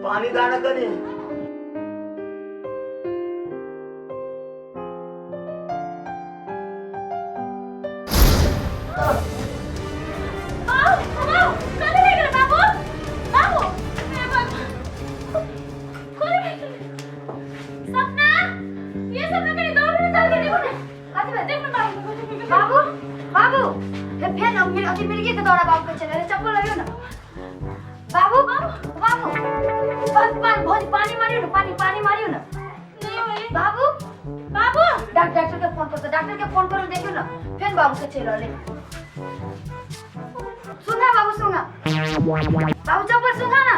पानी दाना कनी। बाबू बाबू हे फेर अथी मिर्गी के दौरा बाबू के चले चप्पल लगियो ना बाबू बाबू बस पानी भौजी पानी मारियो ना पानी पानी मारियो ना बाबू बाबू डॉक्टर के फोन करो, डॉक्टर के फोन करो, देखियो ना फेर बाबू के चल रहले। सुना बाबू सुना बाबू चप्पल सुना ना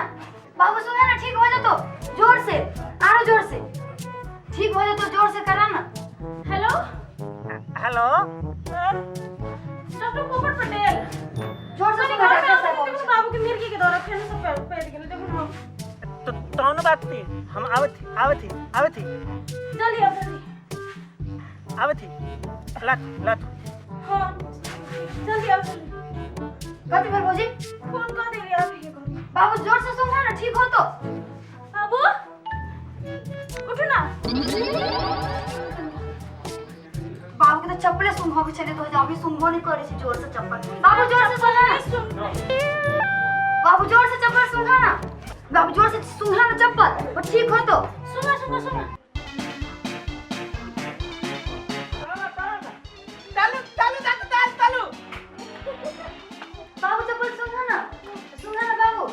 बाबू सुना ना, ठीक हो जतो जोर से, आरो जोर से ठीक हो जतो, जोर से करा ना। हेलो हेलो डॉक्टर पोपट पटेल जोर से सुना डॉक्टर साहब। बाबू के मिर्गी के दौरा फेर से पैर पैर गेल देखो ना। तो तौन बात थी हम आवत थी आवत थी आवत थी जल्दी आओ जल्दी आवत थी लात लात हां जल्दी आओ जल्दी। कथी भेल भौजी? फोन कर दे रे अभी घरे। बाबू जोर से सुना ना, ठीक हो तो। बाबू उठो ना। बाबू के तो चप्पले सुंघो छले तो अभी सुंघो नहीं करे छी जोर से चप्पल। बाबू जोर से सुंघा ना, बाबू जोर से चप्पल सुंघा ना, बाबू जोर से सुंघा ना चप्पल और ठीक हो तो। सुना सुना सुना चालू चालू चालू चालू चालू। बाबू चप्पल सुंघा ना, सुंघा ना बाबू।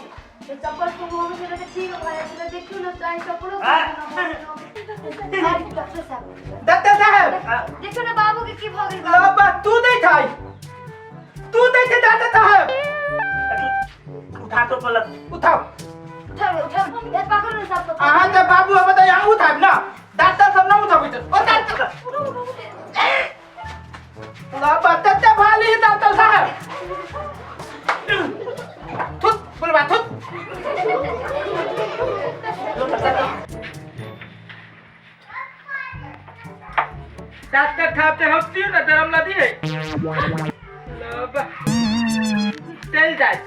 तो चप्पल सुंघो छले तो ठीक हो गया छले, देखियो ना चाहे चप्पलो डॉक्टर साहब। डॉक्टर साहब देखियो ना बाबू के की भ गेल। बाबा तू नहीं खाई तू नहीं थे डॉक्टर साहब। उठा तो पलक उठाओ उठाओ उठाओ हे पकड़ो ना साहब को। अहाँ के बाबू हम तो यहाँ उठाब ना, डॉक्टर सब ना उठाबै छै। ओ डॉक्टर बाबा तते भाली है डॉक्टर साहब। थुत बोलबा थुत। डॉक्टर साहब से हम तीन ना धर्म ला दिए बाबा चल जाए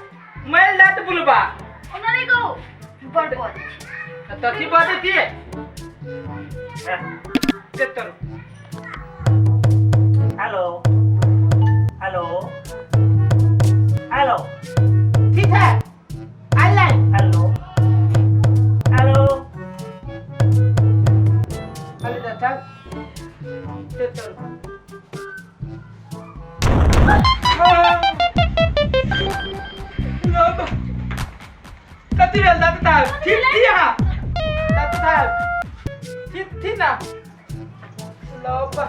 मैल जात बुलबा ओना नहीं कहू बड़ बड़ तथी बात थी चेतरो। हेलो हेलो हेलो ठीक है आइले। हेलो हेलो हेलो डॉक्टर चेतरो। कथी भेल डॉक्टर साहब? ठीक थी अहाँ डॉक्टर साहब? ठीक थी ना? बाबा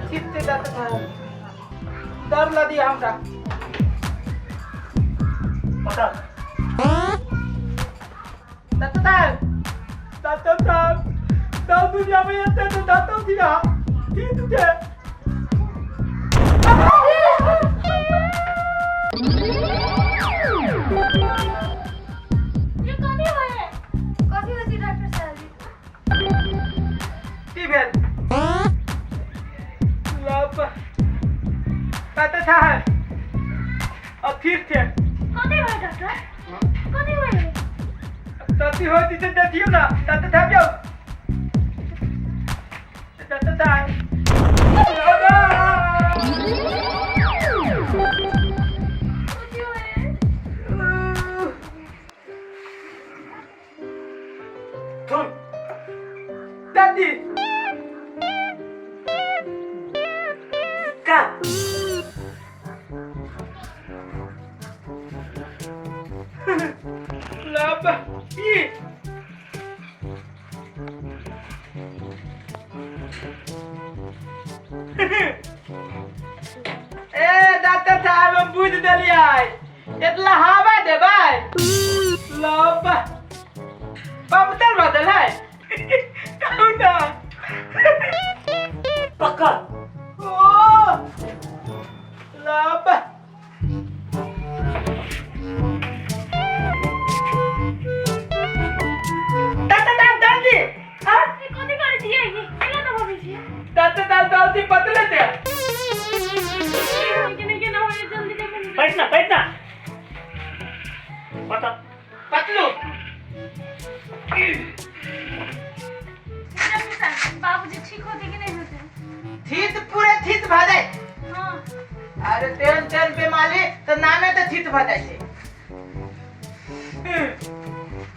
ठीक थे डॉक्टर साहब, डर ला दिया हमरा। पकड़ डॉक्टर साहब, डॉक्टर साहब दस दुनिया में एते तो डॉक्टर थी अहाँ ठीक थे। ये कथी होय? कथी होइ छै डॉक्टर साहब? की भेल? बाबा डॉक्टर साहब अब ठीक थे। कथी होय डॉक्टर? कथी होय? तती होती से देखियो ना डॉक्टर साहब जाओ डॉक्टर साहब। कथी होय? थुन दादी का बाबा ई ए डॉक्टर साहब हम बुझ देलियै इतना हवा देबै बाबा बमतर बदल है कहू ना पकड़ ओ बाबा डॉक्टर साहब जल्दी हाँ ये कथी करै छियै? ये केना दबाबै छियै? डॉक्टर साहब जल्दी बदले दे। केना केना होय? जल्दी देखो। बैठना बैठना। थीत पूरे थीत भऽ जाइ। हाँ। अरे तेहन तेहन बीमारी तऽ नामे तऽ थीत भऽ जाइ छै।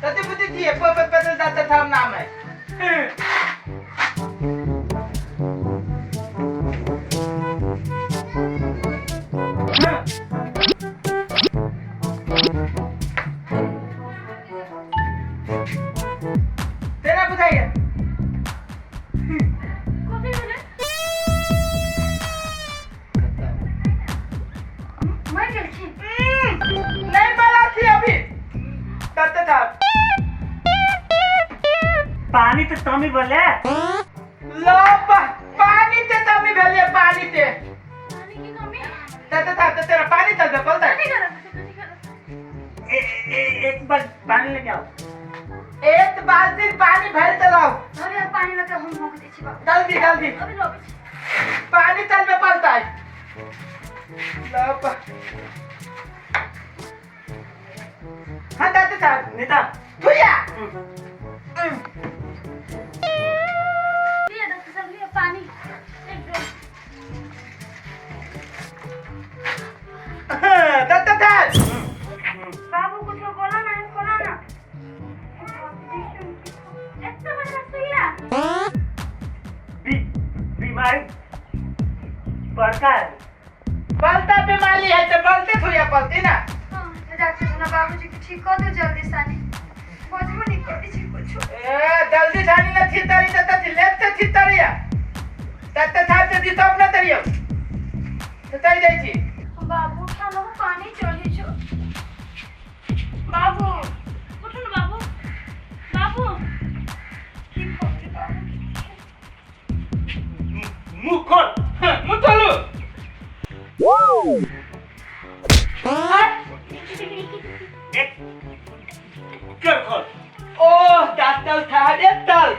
कते बुद्धि थिए पपत पतल दाता थाम नाम है। तेरा बुझाइए। कथी भेलै? मरि गेलखिन? नहीं मरा थी अभी तब तक आप पानी तो कमी बोले। लो पानी ते तमी भेलिए पानी ते। पानी की कमी? तब तक तेरा पानी चल दे पलता। कथी करब? कथी करब? ए, ए, एक बार पानी लेके आओ। एक बाल्टी पानी भर चलाओ। अभी पानी लऽ कऽ हम भोग दै छी बाबू। जल्दी जल्दी। अभी लबै छी। पानी चल में पलता है। लो हाँ दादा साहब। नेता। भैया। लिअ डॉक्टर साहब, लिअ पानी एक बेर। दादा साहब। बाबू कुछो बोला ना, खोला ना। एते बड़का सुइया? बीमारी बड़का है। पलता बीमारी है तो पलते थोड़ी पलती ना। हाँ। डॉक्टर साहब, बाबूजी के ठीक कऽ दियौ जल्दी सानी। बजबो नहि करै छै कुछो। ए जल्दी छानी ना थी तारी तत थी लेट से थी तारिया तत था से दी तब ना तरियो तो तई जाई छी। बाबू उठा लो, पानी चढ़ै छौ। बाबू उठू ने बाबू, बाबू। की भऽ गेलै बाबू? मुंह खोल। मुंह खोलू। एक कर खोल। ओ डॉक्टर साहब एक तल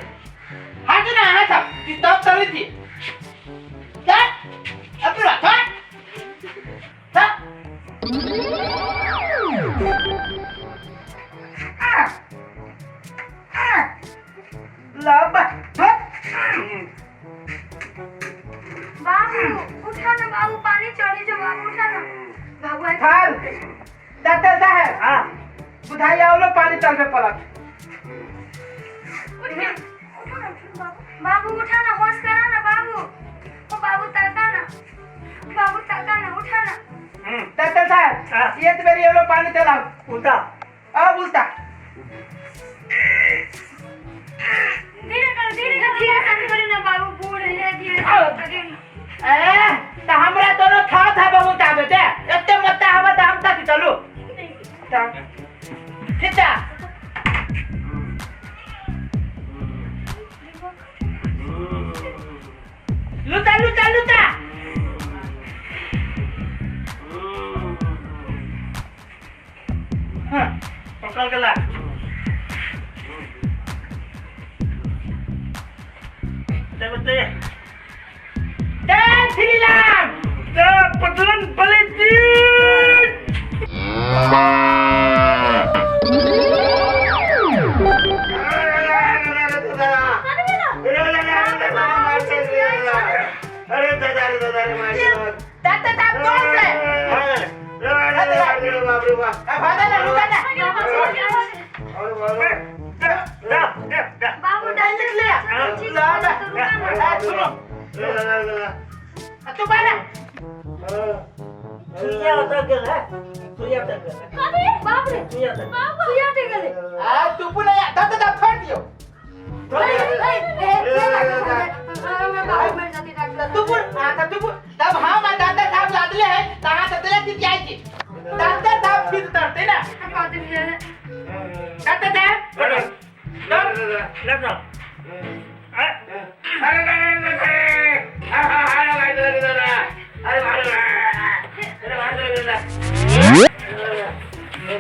हाथ ना हाथ ती तब तरी थी चल अपुरा था था लाबा बाबू उठा ना बाबू, पानी चढ़ै छौ। बाबू उठा ना बाबू। आइ थाल डॉक्टर साहब। हाँ। बुझाई आवलो पानी चल पे पलट। उठ ना, उठू ना, उठू बाबू। बाबू उठा ना, होश करा ना बाबू। ओ बाबू ताका ना, बाबू ताका ना, उठा ना। डॉक्टर साहब। हाँ। ये तो मेरी आवलो पानी चलाओ। उल्टा। अब उल्टा। धीरे कर, धीरे कर। धीरे से करी ना बाबू, बूढ़ है, धीरे से करी ना। ए त हमरा दोनों था था बाबू ताबे दे एते मत्ता हवा त हम ताथी चलू सीधा। लुता लुता लुता। हाँ। पकड़ के ला। दे बते। जय श्री राम। जय पटलन बलि जी। अरे दादा रे दादा रे मार। दादा साहब कौन से? अरे बाप रे बाप। भागा ना लुता ना। दा दा दा। बाबू डॉक्टर ले। ठीक ला हो ला। तो रुका ना। ए सुनो तू बाना। सुइया उतर गेल है, सुइया उतर गेल है। कथी? बाप रे। सुइया उतर। बाबू। सुइया अटक गेलै। आ तू पुना दादा साहब छोड़ दियो। ए, ए, ए, बाबू मर जाती डॉक्टर। तू पुर हां तू पुर तब हम आ दादा साहब लादले है तहां से तेरे थी आई थी दादा साहब फिर उतरते ना। कथी भेलै? दादा साहब। ले जाओ।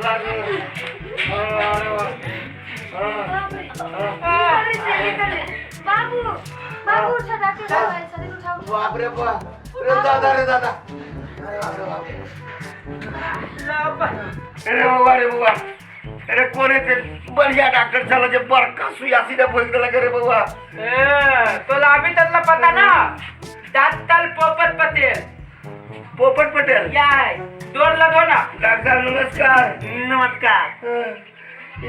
बाप रे। निकले से, निकले। बाबू बाबू उठा, डॉक्टर साहब आयल छथिन, उठाउ। बाप रे बाप रे दादा रे दादा अरे बाप रे बाप। अरे बाबा रे बाबा अरे कोने ते बढ़िया डॉक्टर छल जे बड़का सुइया सीधे भोज देलक रे बउआ। ए तोला अभी तक पता ना। डॉक्टर पोपट पटेल। पोपट पटेल। या है दौड़ लगो ना। डॉक्टर साहब नमस्कार। नमस्कार।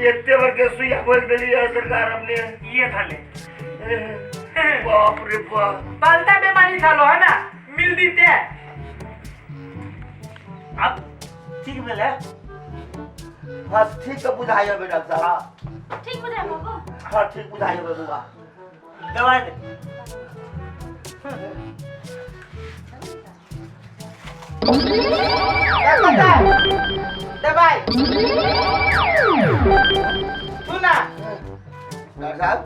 एते बड़के सुइया बोल देली है सरकार अपने। ये थाले। बाप रे बाप। बलता बीमारी था लो है ना मिल दीते। अब ठीक भेल है? हाँ ठीक है बुझाइए डॉक्टर साहब। ठीक बुझाय बाबू। हाँ ठीक बुझाइए बबुआ। दवाई दे। दवाई सुना डॉक्टर साहब।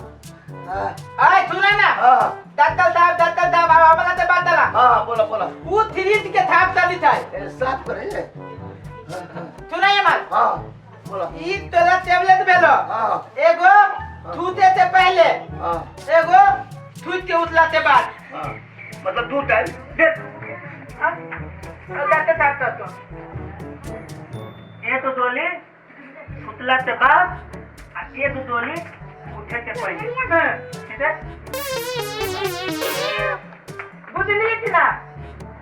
हाँ अरे सुना ना। हाँ डॉक्टर साहब आम्हाला ते बाताला हाँ बोला बोला। ऊ थ्रीज के थाप चाली था। ए, साफ करे। सुना ये माल। हाँ बोला। ई तोला टेबलेट भेलो। हाँ एगो थूते से पहले। हाँ एगो थूत के उठला के बाद। हाँ मतलब दो टाइम। देख। डॉक्टर साहब तो एक गोली सुतला के बाद आ एक गोली उठे के पहले। हाँ, ठीक है? बुझलिए कि ना?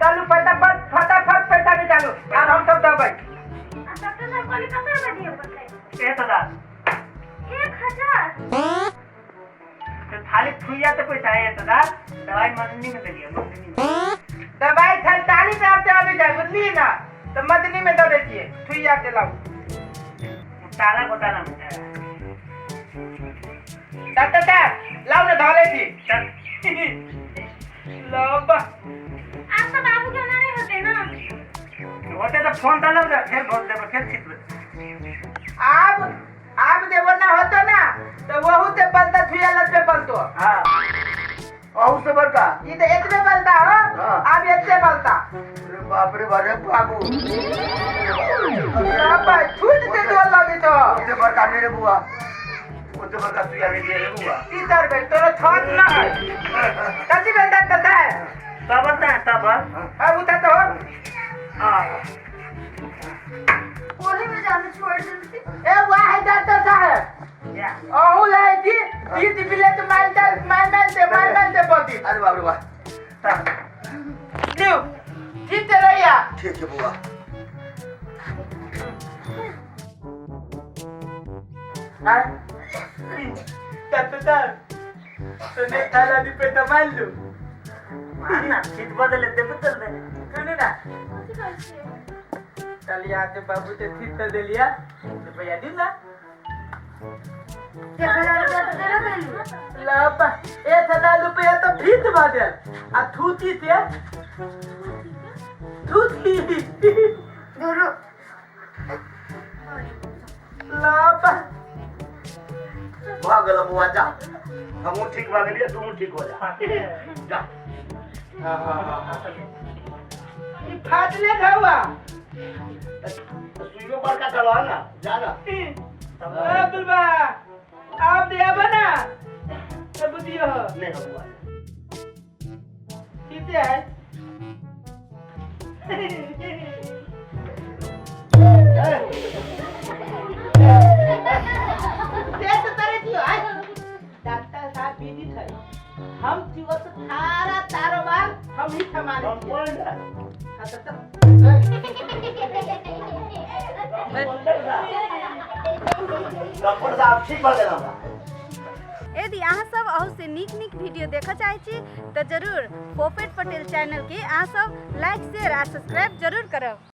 चालू फटाफट फटाफट पैसा निकालो अब हम सब दबाई। डॉक्टर साहब कहली कते रुपया दिए पड़तै? 1000। 1000? तो थाली थुइया तो पैसा है 1000। दवाई मदनी में देलिए मदनी में। दवाई थाली ताली पे आपसे अभी जाए बुझलिए ना? तो मदनी में दे दीजिए थुइया के लाओ। ताला घोटाला में है। डॉक्टर साहब लाओ ना धोले थी। चल। लो बा। आज तो बाबू के ना नहीं होते ना। होते तो फोन डालब ना फिर बोल देबो फिर छिटबे। आप आप देवो ना होतो ना तो वहु ते बलता थुइया लत पे बलतो। हाँ अहू से बड़का। ई तो एतबे बलता हो। हाँ। आप एतबे बलता। अरे बाप रे बाप रे बाबू। बाबा छूट दे दो लगी तो। ओते बड़का नहीं रे बुआ। ओते बड़का सुइया नहीं दे रे बुआ। की करबे तोरा थोत ना है। कथी भेल डॉक्टर साहब? तब ना तब। हाँ उठा तो। हाँ ओही में जाने छोड़ देलती। ए वाह है डॉक्टर साहब। या अहू लाए जी बीत बिले तो माल माल माल माल दे माल माल दे बोल दी। अरे बाप रे बाप। लियो ठीक है रहिया। ठीक है बुआ। हाँ डॉक्टर साहब तने थाला दी पे तो मान लू। मान ना छिट बदले दे बदल दे। सुनू ना। कथी कहै छियै? चलिया के बाबू ते ठीक कर देलिया रुपया दी ना। 1000 रुपया तो देबे कैलू। लापा 1000 रुपया तो फीत बदल आ थूती से थूती। गुरु लापा भऽ गेल बुआ जा। हमहूँ ठीक भऽ गेलियै तूहूँ ठीक हो जा। जा। हाँ हाँ हाँ ई फाटले धौआ। सुइयो बड़का चलो है ना जा ना। ए बुलबा आप दिया बना तो बुझियो। नहीं हो बुआ। ठीक है। ते तो करे दियो आय। डॉक्टर साहब बीजी थे हम जीवन से सारा कारोबार हम ही संभाले। हम कौन है? हाँ तो तब डॉक्टर साहब ठीक भऽ गेल हमरा। यदि अहाँ सब अहू से नीक नीक वीडियो देखऽ चाहै छी तऽ जरूर पोपट पटेल चैनल के अहाँ सब लाइक शेयर आ सब्सक्राइब जरूर करब।